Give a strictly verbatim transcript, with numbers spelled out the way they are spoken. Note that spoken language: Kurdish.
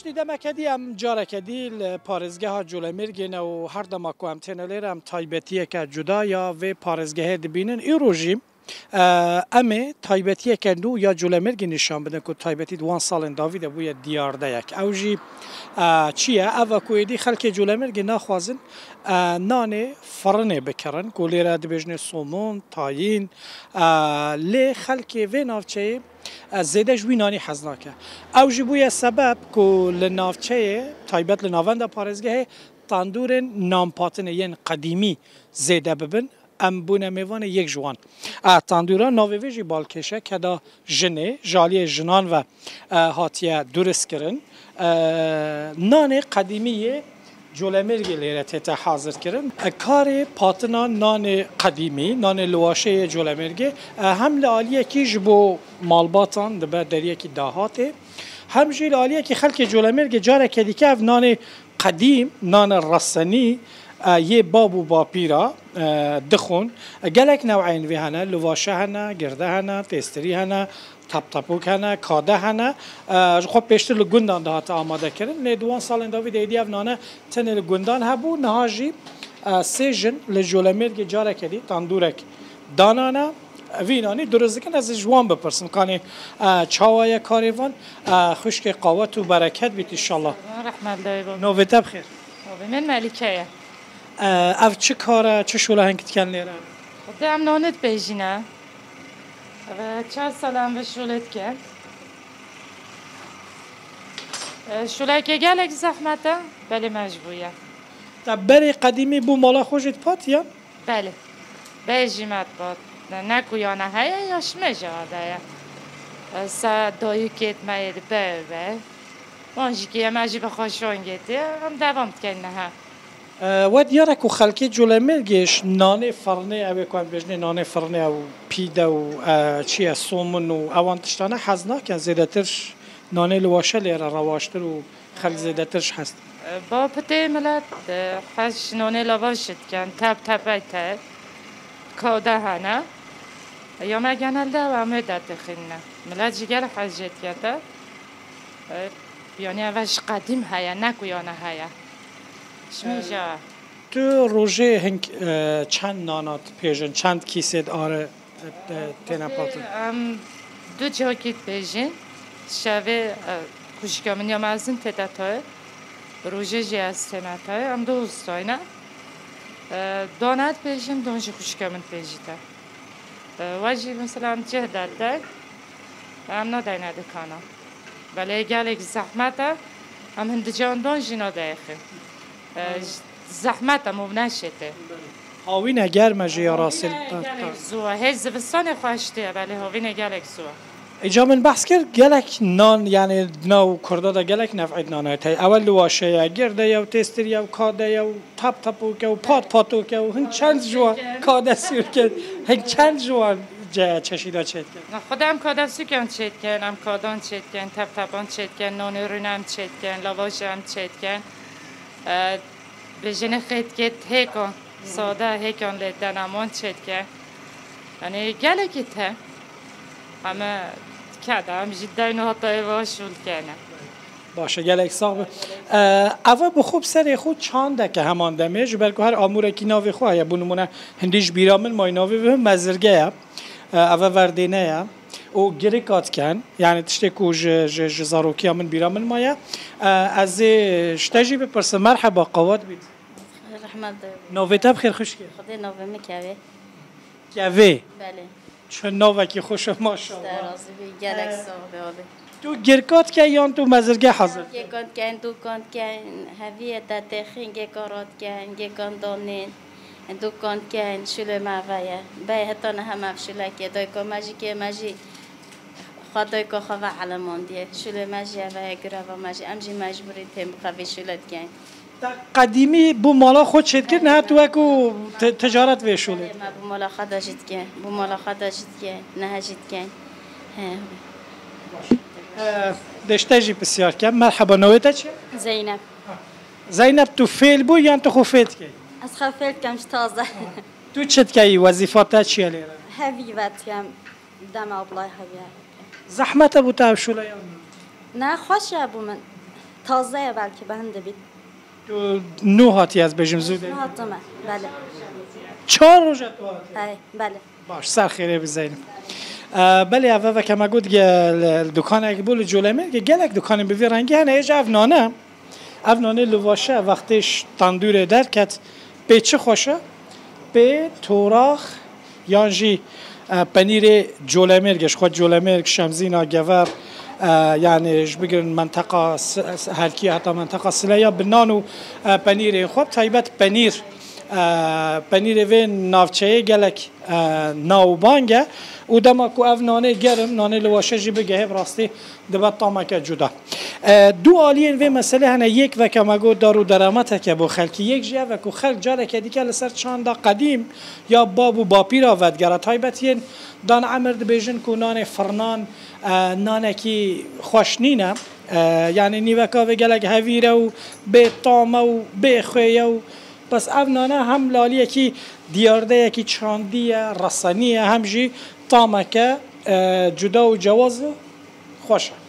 Demeke dî em careke dî li parêzgeha Colemêrgê ne û her dema ku em têne lêre em taybetiyeke cuda ya vê parêzgehê dibînin. Îro jî, e, em ê taybetiyeke nû ya Colemêrgê nîşan bidin ku taybetî di wan salên dawî de bûye diyardeyek. Ew jî, e, çi ye? Ev e ku êdî xelkê Colemêrgê naxwazin, e, nanê firinê bikirin ku lêre dibêjinê somon, tayîn, e, lê xelkê vê navçeyê, e, zêde ji wî nanî hez nake. Ew jî bûye sebeb ku li navçeyê, taybet li navenda parêzgehê, tandûrên nanpatinê yên qedîmî zêde bibin. Em bûne mêvanê yek ji wan. E, tandûra navê vê jî balkêş e, keda jinê, ji aliyê jinan ve, e, hatiye durist kirin. E, nanê qedîmî yê Colemêrgê lêre tête hazir kirin. E, karê patina nanê qedîmî, nanê liwaşê yê Colemêrgê, e, hem li aliyekî ji bo malbatan dibe deriyekî dahatê, hem jî li aliyekî xelkê Colemêrgê careke dîke ev nanê qedîm, nanê resenî, e, yê bab û bapîra, e, dixwin. E, gelek neweyên vê hene, liwaşe hene, girde hene, têstirî hene, teptepûk hene, kade hene. E, ji xwe pêştir li gundan dihate amadekirin. Lê di wan salên dawî de êdî ev nane tenê li gundan hebû. Niha jî, e, sê jin li Colemêrgê careke dî tandûrek danane. Vî nanî durist dikin. Ez ê ji wan bipirsim. Kanê, e, çawa ye karê van? E, xwişkê qawet û bereket bît înşallah. Rehmet dayê bab. Novê te bi xêr. Navê min Melîke ye. E, ev çi kar e, çi şoleheng dikin lêre? Xwedê em nonê dipêjîne. Ev çar sal em vê şolê dikin. E, şoleke gelek zehmet e, belê mecbûr ye. Te berê qedîmî bû mala xwe jî dipatiye? Belê. Bê jî me dipat. Ne, ne ku ya ne heye, ya ji me jî hade ye. E, se dayikê me yê di be be. Wan jî kê me jî bi xwe şongê tê, em devam dikin niha. E, we diyar e ku xelkê Colemêrgê ji nanê firnê, ew ê ku em bêjinê nanê firnê ew pîde û, e, çi ye, somin û ewan tiştane hez nakin, zêdetir nanê liwaşe lê re rewaştir û xelk zêdetir ji hez dikin. E, bapitê milet, e, hez ji nanê lavaş dikin, tep tepey te, kade hene. Ya me genelde ew em ê de dixîne. Milet jî gelek hez jê dike te. E, yanî ev ji qedîm heye, ne ku ya ne heye. Ji min E, jî. Tu rojê hing, e, çend nana dipêjin, çend kîsê diare, e, e, têne patin? Em du cihokî dipêjin. Şevê, e, xwişka min ya mezin tête tayê. Rojê jî ez tême tayê. Em du ustayne. E, dane dipêjin, don jî xwişka min dipêjîte. E, we jî mesela em cih derdey, em nadayne dikana. Belê gelek zehmet e, em hindican don jî nadayê xwe. E, zehmet e, mû neşête. Havîne germ e jê ya rastî. Havîne gelek zû e. Hê zivistanê xweş tê, belê havîne gelek zû e. Îca min behs kir, gelek nan, yani di nav Kurda de gelek nev'ê nan heye. Ew liwaşe ye, girde ye, têstir ye, kade ye, tap tapok e, pat patok e, hin çend ji wan kade sirke, hin çend ji wan ce-, çeşîda çêdike. Xwedê em kade sûkan çêdikin, em kadan çêdikin, tap tapan çêdikin, nanê rûne em çêdikin, lavaş em çêdikin. E, Bêjinê xêtkê hêkan, sade hêkan lê deneman çêdike. Yanî gelekî te. Em ê keda, em jî deyno heta êva şûl kene. Baş e, gelek sax be. E, eve bi xwe bi serê xwe çandeke heman demê, ji ber ku her amûrekî navê xwe heye. Bo nimûne hindî ji bîra min mayî navê wê mezirge ye. E, eve verdêne ye. Û girika dikin. Yani tiştê ku ji, ji, ji zarokiya min bîra min maye. E, ez ê ji te jî bipirsim. Merheba, qawet bît. Rehmet de. Navê te bi xêr xwişkê? Xwedê navê min Kevê. Kevê? Belê. Çi navekî xweş e, maşallah. Te razî bî, gelek sax be abi. Tu girka dike yan tu mezirge hazir? Girka dikeyn, dukan dikeyn, heviyê te têxîn, gêkan radikeyn, gêkan danên, dukan dikeyn, şûlê me ve ye. Bey heta niha me şûlekê, dayka me jî kê me jî xwe dayka xwe ve elemandiye. Şûlê me jî eve ye, gireva me jî, em jî mecbûrî têm bi xwe vê şûlê dikeyn. Te qedîmî bû mala xwe çêdikir, niha tu wekû ti-, ticaret vê şûlê? Belê, me bû mala xwe de jî dike, bû mala xwe de jî dike, niha jî dike. He. E, dê ji te jî pisyar kem. Merheba, navê te çi? Zeynep. Zeynep, tu fêl bû yan tu xwe fêl dikey? Ez xwe fêl dikem, ji taze. Tu çi dikeyî, wezîfa te çi ye lêre? Hevî vetiye, dema bilay heviye. Zehmet e bo te ev şûle yan na? Ne, xweş e bo min. Taze ye, belkî bi hin dibît. Tu nû hatî, ez bêjim zû de. Hatime, belê. Çar roj e tu hatî. Hey, belê. Baş, ser xêrê bi Zeynep. E, belê, ev, ev ke me got ge-, li, li dukanek bû li Colemêrgê, gelek dukanên bi vî rengî hene, êj ev nane. Ev nane li vaşe, wextê ji tendûrê derket, pê çi xweş e? Pê torax yan jî, e, penîrê Colemêrg, ji xwe Colemêrg, Şemzîna, Gever, e, yani ji bigirin menteqa S-, S-, Helkî heta menteqa Sileya bi nan û, e, penîrê xwe, bi taybet penîr, e, penîrê vê navçeyê gelek, e, navbang e û dema ku ev nanê germ, nanê li waşe jî bigehê, bi rastî dibe tameke cuda. E, du aliyên vê meselê hene, yek veke me got dar û deremeteke bo xelkî, yek jî ev e ku xelk careke dîke li ser çanda qedîm ya bab û bapîra vedigere. Taybet yên dan emir dibêjin ku nanê firnan, e, nanekî xweş nîne. E, yani nîveka vê gelek hevîr e û bê tam e û bê xwê ye û bes ev nane hem li aliyekî diyardeyekî çandî ye, resenî ye, hem jî tameke, e, cuda û cewaz û xweş e.